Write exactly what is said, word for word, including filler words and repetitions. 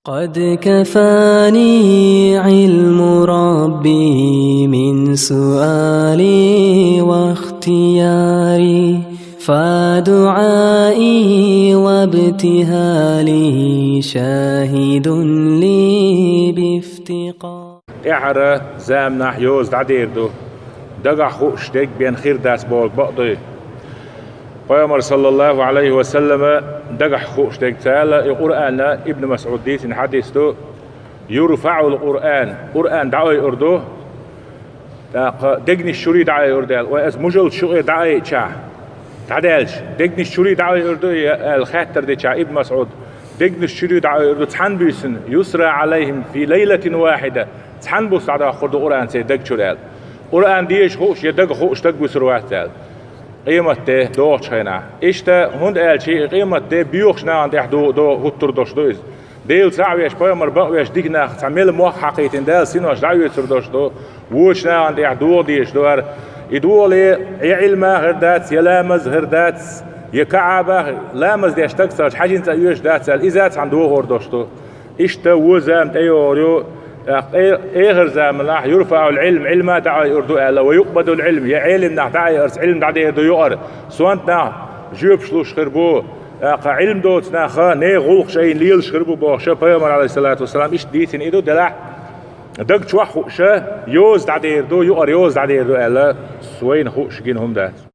قد كفاني علم ربي من سؤالي واختياري، فدعائي وابتهالي شاهد لي بافتقاري. ТӀаьхьара заманахь йоза дӀадер ду, дагахь хууш дерг бен хир дац бохург бакъ дуй. Пайхамар, саллаллаху Ӏалайхи ва саллама, дагахь хууш дерг ца аьлла, и Къуръана, Ибн МасӀуд дийцина хьадис ду: «يرفع القرآن», Къуръан дӀаайъур ду, тӀаккха дегнаш чуьра дӀаайъур ду аьлла. Вай аса мужалт шу къе дӀаайъича, дӀадаьлча, дегнаш чуьра дӀаайъур ду аьлла хаьттар дича Ибн МасӀуда, дегнаш чуьра дӀаайъур ду цхьана буьйсанна, «يسرى عليهم في ليلة واحدة», цхьана буса дӀадоккхур ду Къуръан церан даг чуьра аьлла. Къуръан дезаш хууш, я дага хууш дага вуьсур вац аьлла, къематде догӀучу хенахь. Иштта хӀунда аьлча и къематде боьхачу нахана тӀехь догӀу, догӀу хӀуттур долуш ду иза. Дела цхьаъ веш, пайхамар бакъ веш дика нах цхьа мел мох хьакхийтина Дала синош дӀаоьцур долуш ду, вочу нахана тӀехь догӀа дезаш ду хӀара. И догӀале, я Ӏилма хир дац, я ламаз хир дац, я КаӀаба, ламаз деш стаг ца хилча, хьаьжин цӀа оьшуш дац аьлла, иза цхьаьна догӀор долуш ду. Иштта вон зама тӀейогӀур ю, тӀаккха э-, эхар заманахь, «يرفع العلم», Ӏилма дӀаайъур ду аьлла, «ويقبض العلم», я Ӏелим нах дӀаайъарца Ӏилма дӀадер ду юкъара, сонта нах жоьпаш луш хир бу, тӀаккха Ӏилма доцу наха нехан гӀуллакхаш айина лелаш хир бу бохуша пайхамар, Ӏалайхиссалату вассалам, иштта дийцина и ду, делахь даг чохь хууша йоза дӀадер ду, юкъара йоза дӀадер ду аьлла, вайна хууш гина хӀума дац.